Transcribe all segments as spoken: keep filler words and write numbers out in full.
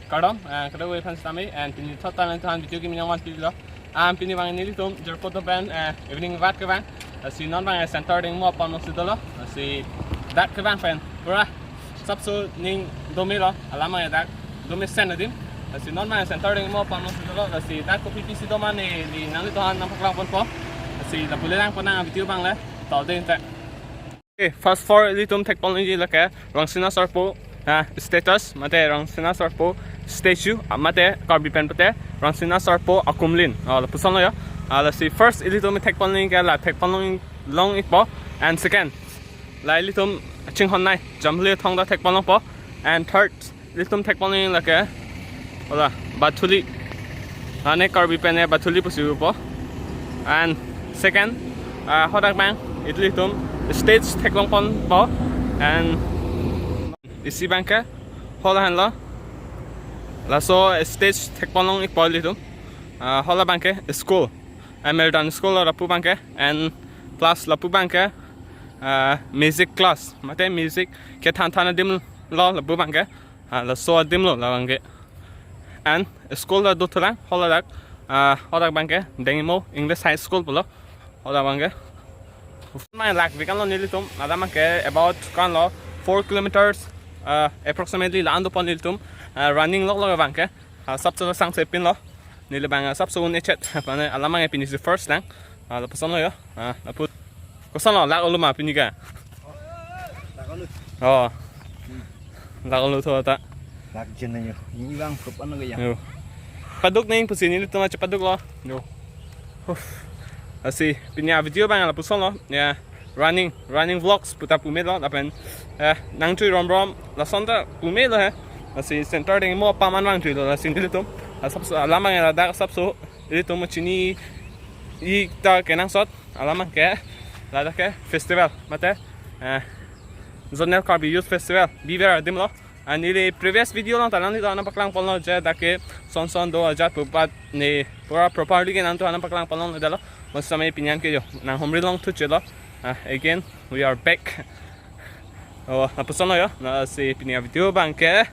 Kardom, eh, kado we fans tami, and pini thot talang tuhan video kimi nang wan pilo. Am pini bang nelitum Jirpo do band, eh, evening walk ke bang. Eh, si non bang, eh, center dengmo apam si dolo. Eh, si dak ke bang pen pura asapso ning dome lo, alam bang dak dome sen adim. Eh, si non bang, eh, center dengmo apam si dolo. Eh, si dak kopi pisi doma ne, di nanglituhan nangpaklang ponpo. Eh, si lapu le lang pon nang video bang le. Tol ding te. Okay, first of all, ilitum thekpon nangji lake Rangsina Sarpo, ah, status, mate Rangsina Sarpo statue, ah, mate Karbi pen pute Rangsina Sarpo akumlin. Ah, lapuson lo ya. Ah, lasi first ilitum thekpon nangji ke la thekpon long, long ikpo. And second, la ilitum chinghon nai, Jambili Thong ta thekpon longpo. And third, ilitum thekpon nangji lake, hola, Bathuli. Ane Karbi pen e Bathuli pusi pupo. And second, ah, hadak bang, ilitum stage theklong ponpo. And isi bang ke, hola henlo. Laso stage thekpon long ikpo ilitum. Ah, hola bang ke, school. Hamilton School lapu bang ke. And plus lapu bang ke, ah, music class. Mate music kethan than adim lo lapu bang ke. Ah, laso adim lo la bang ke. And school ta dothulang, hola dak, ah, hadak bang ke, Dengimo English High School pulo, hola bang ke. Mai lak vikan lo nelitum, alam bang ke about kan lo four kilometers, ah, approximately la-an dopon nelitum, ah, running lok lo bang ke, ah, asapso sang se pin lo, neli bang, ah, asapso un echet, mane alam bang ke pini si first lang, ah, lapuson lo yo, ah, lapu, koson lo lak olo ma pini ke. Lak olo. Oh. Lak olo tho ta. Lak jen yo. Ini bang kop ano kaya. Yo. Paduk neng pusi nelitum aja paduk lo. Yo. Huf. Lasi pini avideo bang lapuson lo. Ya. Running, running vlogs puta pume lo lapen, eh, nangchui rom rom lason ta pume lo he. Lasi center dengmo apam an vangchui lo lasi nelitum. Asapso alam bang ladak asapso ilitum chini ik ta kenangsot. Alam bang ke, ladak ke festival, mate, eh, Zonal Karbi Youth Festival, biver adim lo. Ani le previous video along ta nanglituhan nangpaklang ponlo je dak ke son son do ajat pupat ne pura properly ke nanglituhan nangpaklang ponlo dalo. Bonsitame pini an ke yo, nanghumri long thuche lo. Ah, again, we are back. Oh, lapuson lo yo, lasi pini avideo bang ke.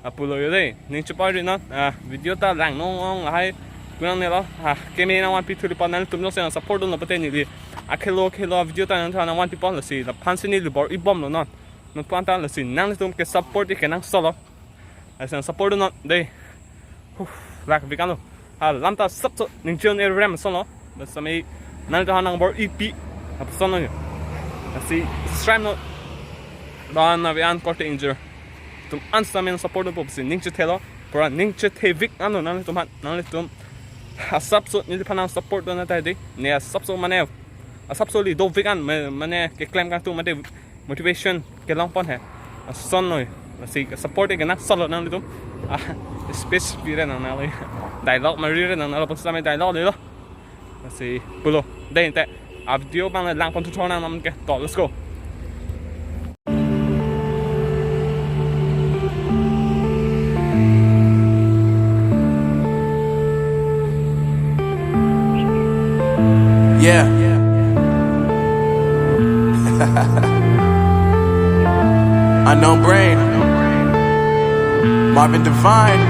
Apulo yo dei, ning chepar di non, ah, video ta lang nong ong lahai kunang ne lo, ah, keme nang wan pi thuli pon nangtum jongsi nang support dun lo pute neli akhelo khelo video ta nangthan nang wan pi pon lasi, laphan si neli bor-i bom lo non, non puan ta lasi nanglitum ke support ik kenangsot lo, lasi nang support dun non dei, huh, lak vikan lo. Ah, lam ta asapso ningje un-e rem ason lo. Bonsitame nanglituhan nang bor-ipi. Lapuson lo yo. Lasi subscribe non. Don ave an korte injur. Tum an sitame nang support dunpo pusi ning chethe lo. Pura ning chethe vik an lo nanglitum aphan. Nanglitum asapso neliphan nang support dun ta dei. Ne asapso mane. Asapso li dovik an ma-, mane keklem kangtung mate motivation kelong pon he. Ason noi. Lasi support ik kenangsot lo nanglitum. Ah, speech pire nang nang lo. Dialogue mari re nang nang lo, bonsitame dialogue lo. Lasi pulo. Dei te. Avideo bang lang pon thu thor nang nam ke. To, let's go. Yeah. Unknown Brain. Marvin Divine.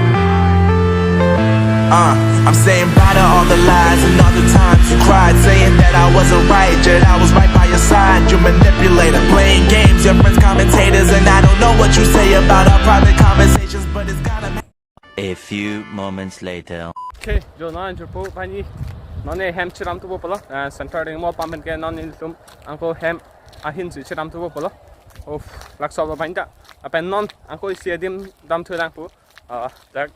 Uh, I'm saying bye to all the lies and all the times you cried, saying that I wasn't right, yet I was right by your side. You manipulator, playing games, your friends commentators, and I don't know what you say about our private conversations, but it's gotta A few moments later. Okay, jo non Jirpo bani non ne hem chiram thupo pulo, eh, center dengmo apam pen ke non nelitum ako hem ahin si chiram thupo pulo. Of, laksop lo banta. Lapen non ako isi adim damthu lang pu. Ah, dak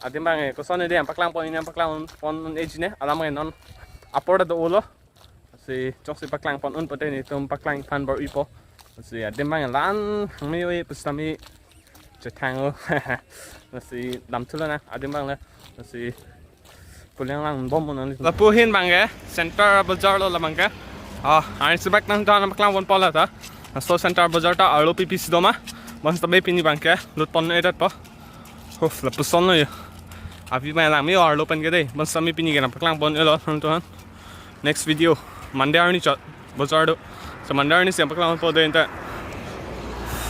adim bang, eh, koson adim paklang pon, nangpaklang pon un-eji ne, alam bang non apor ta do-o lo. Lasi jongsi paklang pon un pute nelitum paklang phan bor-ipo. Lasi adim bang la-an hangme oi pusitame chethang lo. Lasi damthu lo na adim bang le. Lasi pulang lang bom mo nang. Lapu ahin bang ke center bazar lo la bang ke. Ah, ahin si bak nangthan nangpaklang ponpo la ta. Laso center bazar ta arlo pipi si doma. Bonsitame pini bang ke lut pon-edetpo. Huh, lapuson lo yo. Avi mai lang me arlo pen ke dei. Bonsitame pini ke nangpaklang pon-e lo nanglituhan. Next video Monday arni chot bazar do. So Monday arni si nangpaklang ponpo dei anta.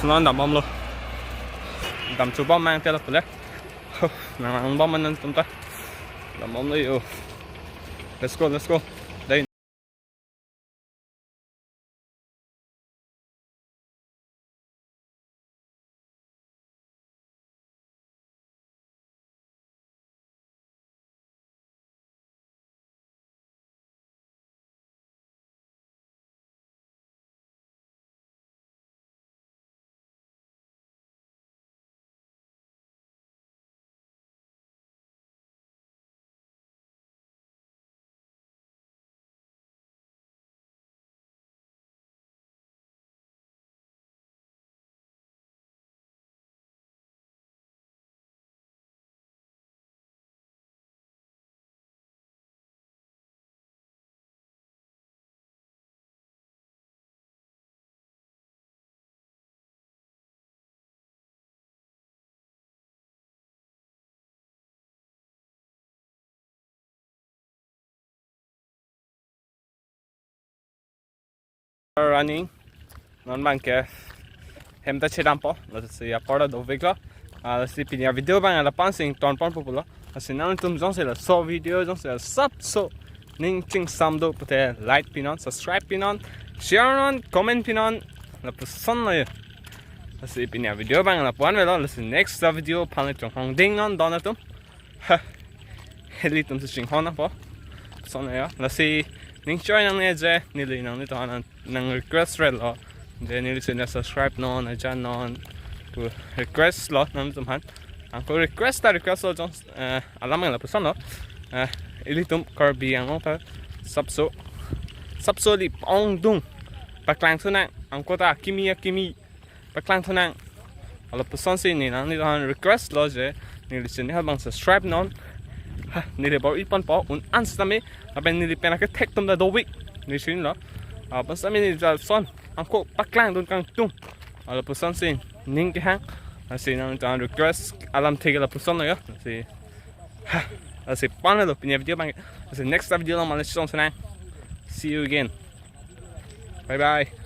Non dam bom lo. Damthu bom mang te lo pule. Nang lang bom anan tum ta. Lang bom lo yo. Let's go, let's go. Dai. Running. Non abang ke hem ta chedampo. Lasi apor ta dovek lo. Ah, lasi pini avideo abang la-an si ingtonponpo pulo. Lasi nangtum jongsi laso video jongsi la sapso ning chingsam do pute like pinon, subscribe pinon, share non, comment pinon. Lapuson lo yo. Lasi pini avideo abang lapu-an avelo. Lasi next avideo aphan le chonghong ding non don atum. Ha. Ilitum si chinghon nangpo. Lason lo yo. Lasi ning choi nangne je neli nanglitum aphan nang request relo. Je neli channel subscribe non, ajan non. Pu request lo nanglitum aphan. Anke request ta request lo jong, eh, alam abang lapuson lo. Eh, ilitum Karbi Anglong ta sapso, sapso li ongdung paklang thunang, anke ta akimi akimi paklang thunang. Lapuson si neli nanglitum aphan request lo je neli channel abang subscribe non. Ha, neli bor-iponpo un-an sitame, lapen neli pen akethek atum ta dovek neli channel lo. Lapuson sitame neli lason anke paklang dun kangtung. Lapuson si ning kehang. Lasi nangtum aphan request alamthe ke lapuson lo yo. Lasi, ha, lasi pan lo pini avideo abang. Lasi next avideo along mane chesong sinang. See you again. Bye bye.